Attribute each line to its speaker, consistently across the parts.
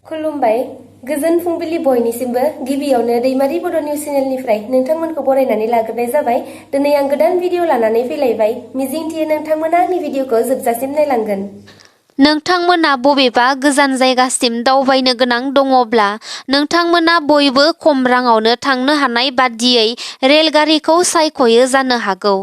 Speaker 1: खुलुमबाय गोजोन फुंबिलि बयनिसिमबो गिबियावनो दैमारि बड' निउज चेनेलनिफ्राय नोंथांमोनखौ बरायनानै लाग्रोनाय जाबाय। दिनै आं गोदान भिडिअ लानानै फैलायबाय। मिजिंथियो नोंथांमोना आंनि भिडिअखौ जोबजासिम नायलांगोन।
Speaker 2: नोंथांमोना बबेबा गोजान जायगासिम दावबायनो गोनां दङब्ला नोंथांमोना बयबो खम राङावनो थांनो हानाय बादियै रेलगारिखौ सायख'यो जानो हागौ।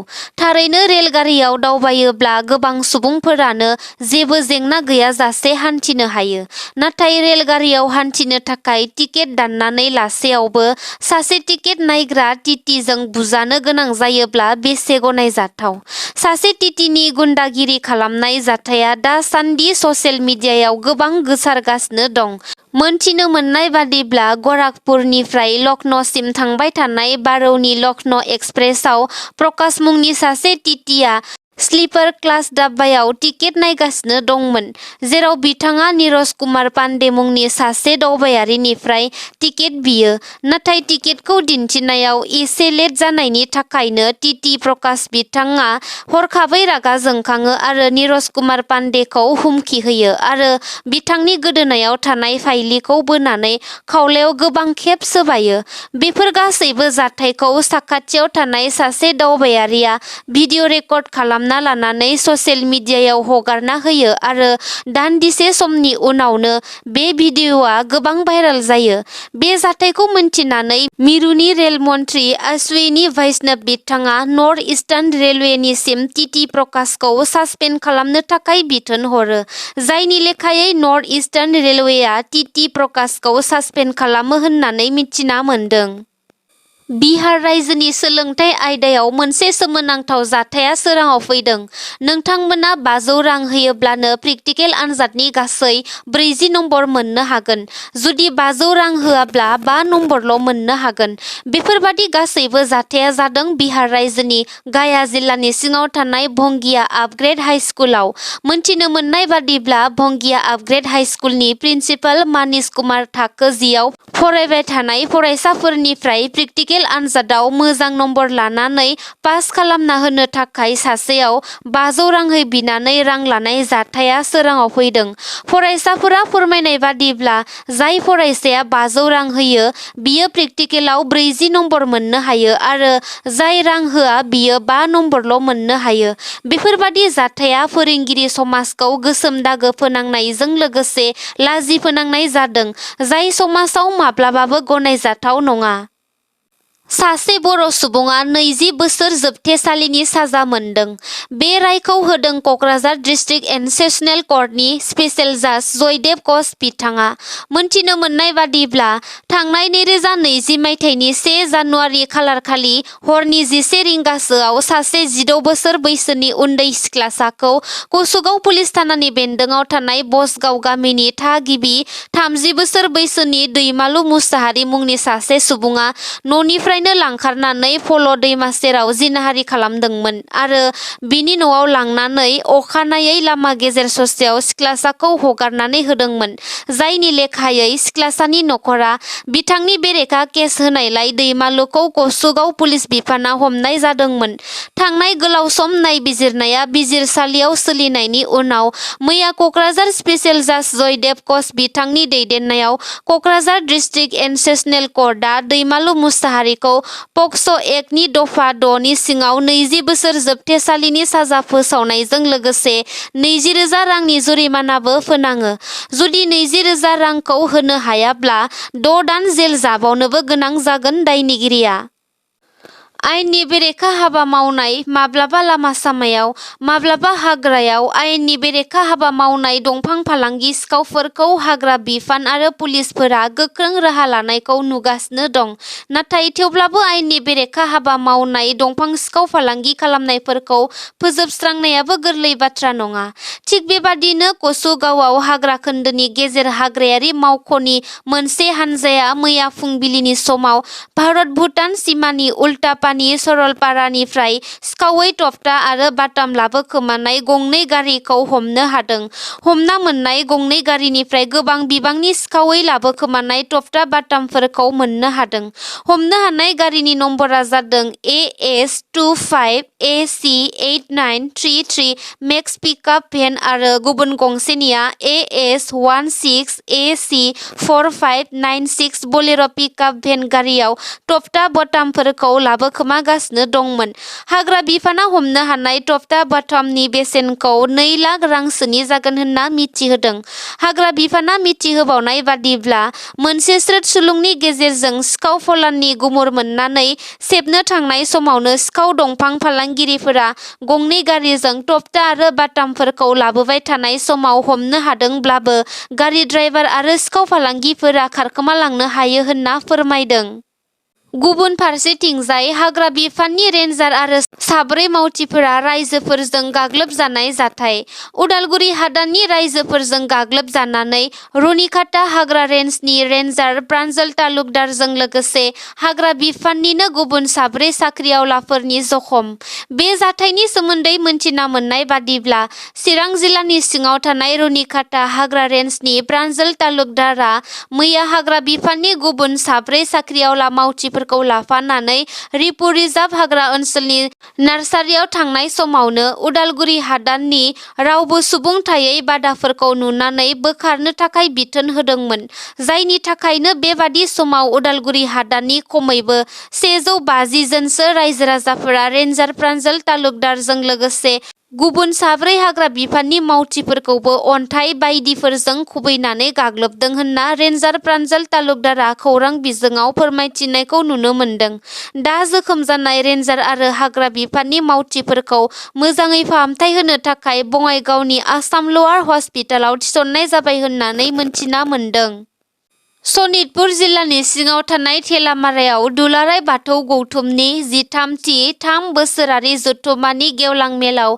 Speaker 2: थारैनो रेलगारियाव दावबायोब्ला गोबां सुबुंफोरानो जेबो जेंना गैयाजासे हान्थिनो हायो। नाथाय रेलगारियाव हान्थिनो थाखाय टिकेट दाननानै लासेयावबो सासे टिकेट नायग्रा टिटिजों बुजानो गोनां जायोब्ला बेसे गनायजाथाव? सासे टिटिनि गुन्डागिरि खालामनाय जाथाया दासान्दि ससियेल मिडियायाव गोबां गोसारगासिनो दं। मोनथिनो मोननाय बादिब्ला गराखपुरनिफ्राय लखन'सिम थांबाय थानाय बारौनि लखन' एक्सप्रेसआव प्रकाश मुंनि सासे टिटिआ स्लिपार क्लास डाब्बायाव टिकेट नायगासिनो दंमोन, जेराव बिथाङा नीरज कुमार पान्डे मुंनि सासे दावबायारिनिफ्राय टिकेट बियो। नाथाय टिकेटखौ दिन्थिनायाव एसे लेट जानायनि थाखायनो टिटि प्रकाश बिथाङा हरखाबै रागा जोंखाङो आरो नीरज कुमार पान्डेखौ हुमखि होयो आरो बिथांनि गोदोनायाव थानाय फाइलिखौ बोनानै खावलायाव गोबां खेब सोबायो। बेफोर गासैबो जाथायखौ साखाथियाव थानाय सासे दावबायारिया भिडिअ रेकर्ड खालामना लानानै ससियेल मिडियायाव हगारना होयो आरो दान्दिसे समनि उनावनो बे भिडिअआ गोबां भाइरेल जायो। बे जाथायखौ मिन्थिनानै मिरुनि रेल मन्थ्रि अश्विनी वैष्णव बिथाङा नर्थ इस्टार्न रेलवेनिसिम टिटि प्रकाशखौ सासपेन्ड खालामनो थाखाय बिथोन हरो, जायनि लेखायै नर्थ इस्टार्न रेलवेआ टिटि प्रकाशखौ सासपेन्ड खालामो होननानै मिथिना मोन्दों। बिहार रायजोनि सोलोंथाइ आयदायाव मोनसे सोमोनांथाव जाथाया सोराङाव फैदों। नोंथांमोना 500 रां होयोब्लानो प्रेक्टिकेल आनजादनि गासै 40 नम्बर मोननो हागोन। जुदि 500 रां होआब्ला 5 नम्बरल' मोननो हागोन। बेफोरबादि गासैबो जाथाया जादों बिहार रायजोनि गाया जिल्लानि सिङाव थानाय भंगिया आपग्रेड हाइ स्कुलाव। मोनथिनो मोननाय बादिब्ला भंगिया आपग्रेड हाइ स्कुलनि प्रिन्सिपाल मानिश कुमार थाखो 10 आव फरायबाय थानाय फरायसाफोरनिफ्राय प्रेक्टिकेल आनजादाव मोजां नम्बर लानानै पास खालामना होनो थाखाय सासेयाव 500 राङै बिनानै रां लानाय जाथाया सोराङाव फैदों। फरायसाफोरा फोरमायनाय बादिब्ला जाय फरायसाया 500 रां होयो बियो प्रेक्टिकेलाव 40 नम्बर मोननो हायो आरो जाय रां होआ बियो 5 नम्बरल' मोननो हायो। बेफोरबादि जाथाया फोरोंगिरि समाजखौ गोसोम दागो फोनांनायजों लोगोसे लाजि फोनांनाय जादों, जाय समाजाव माब्लाबाबो गनायजाथाव नङा। सासे बर' सुबुङा 20 बोसोर जोबथेसालिनि साजा मोन्दों। बे रायखौ होदों क'क्राझार डिस्ट्रिक्ट एन्ड सेसनेल कर्टनि स्पेशेल जाज जयदेब कच बिथाङा। मोनथिनो मोननाय बादिब्ला थांनाय 2020 मायथाइनि 1 जानुवारि खालारखालि हरनि 11 रिंगासोआव सासे 16 बोसोर बैसोनि उन्दै सिख्लासाखौ कसुगाव पुलिस थानानि बेन्दोंआव थानाय बसगाव गामिनि थागिबि 30 बोसोर बैसोनि दैमालु मुसाहारि मुंनि सासे सुबुङा न'निफ्रायनो लांखारनानै फल' दैमा सेराव जिनाहारि खालामदोंमोन आरो बिनि न'आव लांनानै अखानायै लामा गेजेर ससेयाव सिख्लासाखौ हगारनानै होदोंमोन, जायनि लेखायै सिख्लासानि नखरा बिथांनि बेरेखा केस होनायलाय दैमालुखौ कसुगाव पुलिस बिफाना हमनाय जादोंमोन। थांनाय गोलाव सम नायबिजिरनाया बिजिरसालियाव सोलिनायनि उनाव मैया क'क्राझार स्पेशेल जाज जयदेब कच बिथांनि दैदेननायाव क'क्राझार डिस्ट्रिक्ट एन्ड सेसनेल कर्टआ दैमालु मुसाहारिखौ पक्स' एक्टनि दफा 6 नि सिङाव 20 बोसोर जोबथेसालिनि साजा फोसावनायजों लोगोसे 20,000 रांनि जुरिमानाबो फोनाङो। जुदि 20,000 रांखौ होनो हायाब्ला 6 दान जेल जाबावनोबो गोनां जागोन दायनिगिरिया। आयेननि बेरेखा हाबा मावनाय, माब्लाबा लामा सामायाव, माब्लाबा हाग्रायाव आयेननि बेरेखा हाबा मावनाय दंफां फालांगि सिखावफोरखौ हाग्रा बिफान आरो पुलिसफोरा गोख्रों राहा लानायखौ नुगासिनो दं। नाथाय थेवब्लाबो आयेननि बेरेखा हाबा मावनाय दंफां सिखाव फालांगि खालामनायफोरखौ फोजोबस्रांनायाबो गोरलै बाथ्रा नङा। थिग बेबादिनो कसुगावआव हाग्रा खोन्दोनि गेजेर हाग्रायारि मावख'नि मोनसे हानजाया मैया फुंबिलिनि समाव भारत-भुटान सिमानि उल्टापानि जिल्लानि सरलपारानिफ्राय सिखावै टपटा आरो बाटाम लाबोखोमानाय गंनै गारिखौ हमनो हादों। हमना मोननाय गंनै गारिनिफ्राय गोबां बिबांनि सिखावै लाबोखोमानाय टपटा बाटामफोरखौ मोननो हादों। हमनो हानाय गारिनि नम्बरा जादों AS25AC8933 मेक्स पिकआप भेन आरो गुबुन गंसेनिया AS16AC4596 बलेर' पिकआप भेन गारियाव टपटा बाटामफोरखौ लाबोखोमागासिनो दंमोन। हाग्रा बिफाना हमनो हानाय टपटा बाटामनि बेसेनखौ 2 लाख रांसोनि जागोन होनना मिथिहोदों। हाग्रा बिफाना मिथिहोबावनाय बादिब्ला मोनसे स्रोद सुलुंनि गेजेरजों सिखाव फलाननि गुमुर मोननानै सेबनो थांनाय समावनो सिखाव दंफां फालांगिरिफोरा गंनै गारिजों टपटा आरो बाटामफोरखौ लाबोबाय थानाय समाव हमनो हादोंब्लाबो गारि ड्राइभार आरो सिखाव फालांगिफोरा खारखोमालांनो हायो होनना फोरमायदों। गुबुन फारसेथिंजाय हाग्रा बिफाननि रेन्जार आरो 4 मावथिफोरा राइजोफोरजों गाग्लोबजानाय जाथाय। उदालगुरि हादाननि राइजोफोरजों गाग्लोबजानानै रुनिखाता हाग्रा रेन्जनि रेन्जार प्रान्जल तालुकदारजों लोगोसे हाग्रा बिफाननिनो गुबुन 4 साख्रिआवलाफोरनि जखम। बे जाथायनि सोमोन्दै मोनथिना मोननाय बादिब्ला चिरां जिल्लानि सिङाव थानाय रुनिखाता हाग्रा रेन्जनि प्रान्जल तालुकदारआ मैया हाग्रा बिफाननि गुबुन 4 साख्रिआवला मावथिफोरखौ लाफानानै रिपु रिजार्भ हाग्रा ओनसोलनि नार्सारियाव थांनाय समावनो उदालगुरि हादाननि रावबो सुबुं थायै बादाफोरखौ नुनानै बोखारनो थाखाय बिथोन होदोंमोन। जायनि थाखायनो बेबादि समाव उदालगुरि हादाननि खमैबो 150 जनसो रायजो राजाफोरा रेन्जार प्रान्जल तालुकदारजों लोगोसे गुबुन 4 हाग्रा बिफाननि मावथिफोरखौबो अन्थाइ बायदिफोरजों खुबैनानै गाग्लोबदों होनना रेन्जार प्रान्जल तालुकदारआ खौरां बिजोङाव फोरमायथिनायखौ नुनो मोन्दों। दा जोखोम जानाय रेन्जार आरो हाग्रा बिफाननि मावथिफोरखौ मोजाङै फाहामथाय होनो थाखाय बङाइगावनि आसाम लवार हस्पिटालाव थिसननाय जाबाय होननानै मोनथिना मोन्दों। सनितपुर जिल्लानि सिङाव थानाय थेलामारायाव दुलाराय बाथौ गौथुमनि 13थि 3 बोसोरारि जथुम्मानि गेवलां मेलाव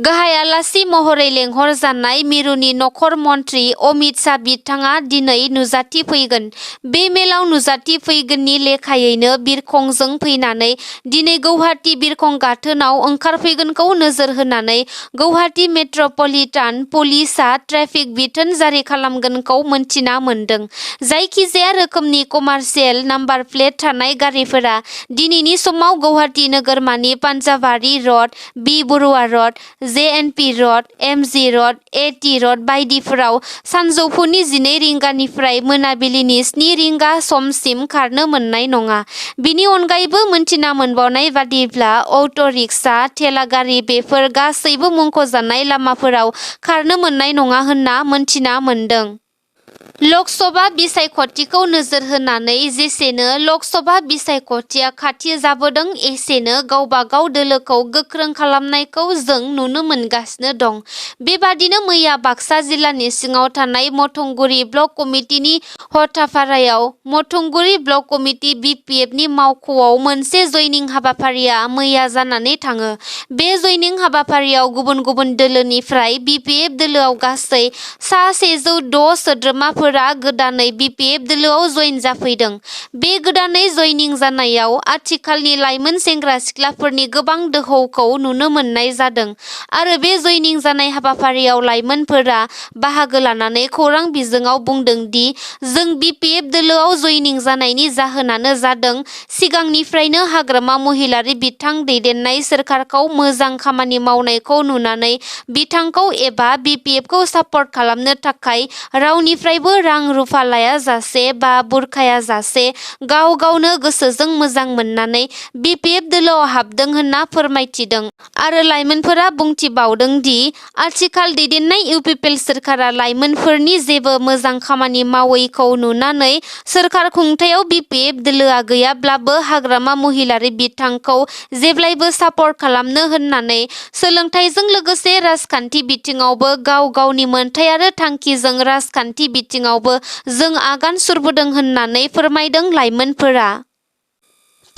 Speaker 2: गाहाय आलासि महरै लेंहरजानाय मिरुनि नखर मन्थ्रि अमित शाह बिथाङा दिनै नुजाथिफैगोन। बे मेलाव नुजाथिफैगोननि लेखायैनो बिरखंजों फैनानै दिनै गौहाटी बिरखं गाथोनाव ओंखारफैगोनखौ नोजोर होनानै गौहाटी मेट्र'पलिटान पुलिसआ ट्रेफिक बिथोन जारि खालामगोनखौ मोनथिना मोन्दों। जायखिजाया रोखोमनि कमार्शियेल नाम्बार प्लेट थानाय गारिफोरा दिनैनि समाव गौहाटी नोगोरमानि पान्जाबारि रड, बि बरुवा रड, JNP road, MG road, AT रड बायदिफोराव सानजौफुनि 12 रिंगानिफ्राय मोनाबिलिनि 7 रिंगा समसिम खारनो मोननाय नङा। बिनि अनगायैबो मोनथिना मोनबावनाय बादिब्ला अट' रिक्सा, थेला गारि बेफोर गासैबो मुंख'जानाय लामाफोराव खारनो मोननाय नङा होनना मोनथिना मोन्दों। लकसभा बिसायख'थिखौ नोजोर होनानै जेसेनो लकसभा बिसायख'थिया खाथि जाबोदों एसेनो गावबा गाव दोलोखौ गोख्रों खालामनायखौ जों नुनो मोनगासिनो दं। बेबादिनो मैया बाक्सा जिल्लानि सिङाव थानाय मथंगुरि ब्लक कमिटिनि हथापारायाव मथंगुरि ब्लक कमिटि BPFनि मावख'आव मोनसे जयनिं हाबाफारिया मैया जानानै थाङो। बे जयनिं हाबाफारियाव गुबुन गुबुन दोलोनिफ्राय BPF दोलोआव गासै सा 106 सोद्रोमाफोरा गोदानै BPF दोलोआव जयेन जाफैदों। बे गोदानै जयनिं जानायाव आथिखालनि लाइमोन सेंग्रा सिख्लाफोरनि गोबां दोहौखौ नुनो मोननाय जादों आरो बे जयनिं जानाय हाबाफारियाव लाइमोनफोरा बाहागो लानानै खौरां बिजोङाव बुंदों दि जों BPF दोलोआव जयनिं जानायनि जाहोनानो जादों सिगांनिफ्रायनो हाग्रामा महिलारि बिथां दैदेननाय सोरखारखौ मोजां खामानि मावनायखौ नुनानै बिथांखौ एबा BPFखौ सापर्ट खालामनो थाखाय रावनिफ्रायबो रां रुफा लायाजासे बा बुरखायाजासे गाव गावनो गोसोजों मोजां मोननानै BPF दोलोआव हाबदों होनना फोरमायथिदों आरो लाइमोनफोरा बुंथिबावदों दि आथिखाल दैदेननाय UPPL सोरखारा लाइमोनफोरनि जेबो मोजां खामानि मावैखौ नुनानै सोरखार खुंथायाव BPF दोलोआ गैयाब्लाबो हाग्रामा महिलारि बिथांखौ जेब्लायबो सापर्ट खालामनो होननानै सोलोंथाइजों लोगोसे राजखान्थि बिथिङावबो गाव गावनि मोनथाय आरो थांखिजों राजखान्थि बिथिङावबो जों आगान सुरबोदों होननानै फोरमायदों लाइमोनफोरा।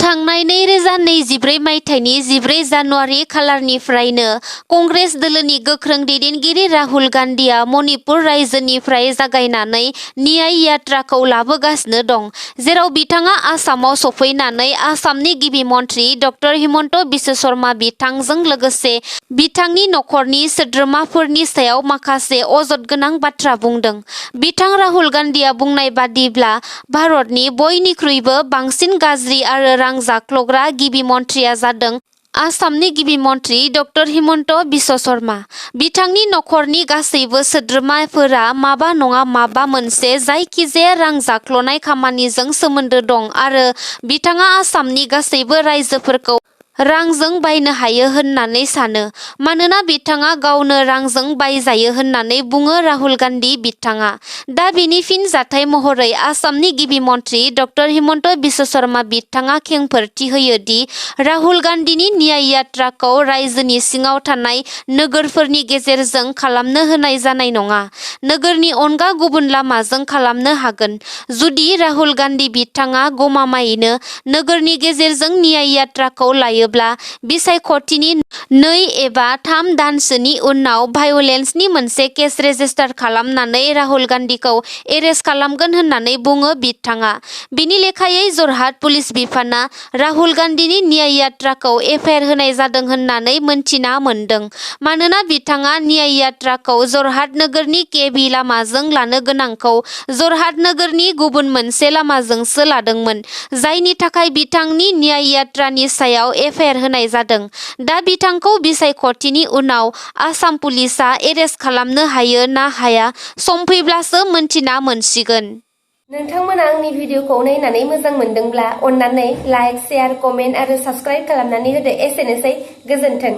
Speaker 2: थांनाय 2024 मायथाइनि 14 जानुवारि खालारनिफ्रायनो कंग्रेस दोलोनि गोख्रों दैदेनगिरि राहुल गान्धीआ मणिपुर रायजोनिफ्राय जागायनानै न्याय यात्राखौ लाबोगासिनो दं, जेराव बिथाङा आसामाव सफैनानै आसामनि गिबि मन्थ्रि डक्टर हिमन्त बिश्व शर्मा बिथांजों लोगोसे बिथांनि नखरनि सोद्रोमाफोरनि सायाव माखासे अजद गोनां बाथ्रा बुंदों। बिथां राहुल गान्धीआ बुंनाय बादिब्ला भारतनि बयनिख्रुइबो बांसिन गाज्रि आरो रां जाख्लग्रा गिबि मन्थ्रिया जादों आसामनि गिबि मन्थ्रि डक्टर हिमन्त बिश्व शर्मा। बिथांनि नखरनि गासैबो सोद्रोमाफोरा माबा नङा माबा मोनसे जायखिजाया रां जाख्लनाय खामानिजों सोमोन्दो दं आरो बिथाङा आसामनि गासैबो रायजोफोरखौ रांजों बायनो हायो होननानै सानो, मानोना बिथाङा गावनो रांजों बायजायो होननानै बुङो राहुल गान्धी बिथाङा दा बेनि फिनजाथाय महरै आसामनि गिबि मन्थ्रि डक्टर हिमन्त बिश्व शर्मा बिथाङा खेंफोरथि होयो दि राहुल गान्धीनि न्याय यात्राखौ रायजोनि सिङाव थानाय नोगोरफोरनि गेजेरजों खालामनो होनाय जानाय नङा, नोगोरनि अनगा गुबुन लामाजों खालामनो हागोन। जुदि राहुल गान्धी बिथाङा गमामायैनो नोगोरनि गेजेरजों न्याय यात्राखौ लायोब्ला बिसायख'थिनि 2 एबा 3 दानसोनि उनाव भायलेन्सनि मोनसे केस रेजिस्टार खालामनानै राहुल गान्धीखौ एरेस्ट खालामगोन होननानै बुङो बिथाङा। बिनि लेखायै जरहाट पुलिस बिफानआ राहुल गान्धीनि न्याय यात्राखौ एफआइआर होनाय जादों होननानै मोनथिना मोनदों, मानोना बिथाङा न्याय यात्राखौ जरहाट नोगोरनि केबि लामाजों लानो गोनांखौ जरहाट नोगोरनि गुबुन मोनसे लामाजोंसो लादोंमोन, जायनि थाखाय बिथांनि न्याय यात्रानि सायाव एफआइआर होनाय जादों। दा बिथांखौ बिसायख'थिनि उनाव आसाम पुलिसआ एरेस्ट खालामनो हायो ना हाया सम फैब्लासो मोनथिना मोनसिगोन।
Speaker 1: नोंथांमोना आंनि भिडिअखौ नायनानै मोजां मोनदोंब्ला अन्नानै लाइक, शेयार, कमेन्ट आरो साबस्क्राइब खालामनानै होदो। एसेनोसै, गोजोन्थों।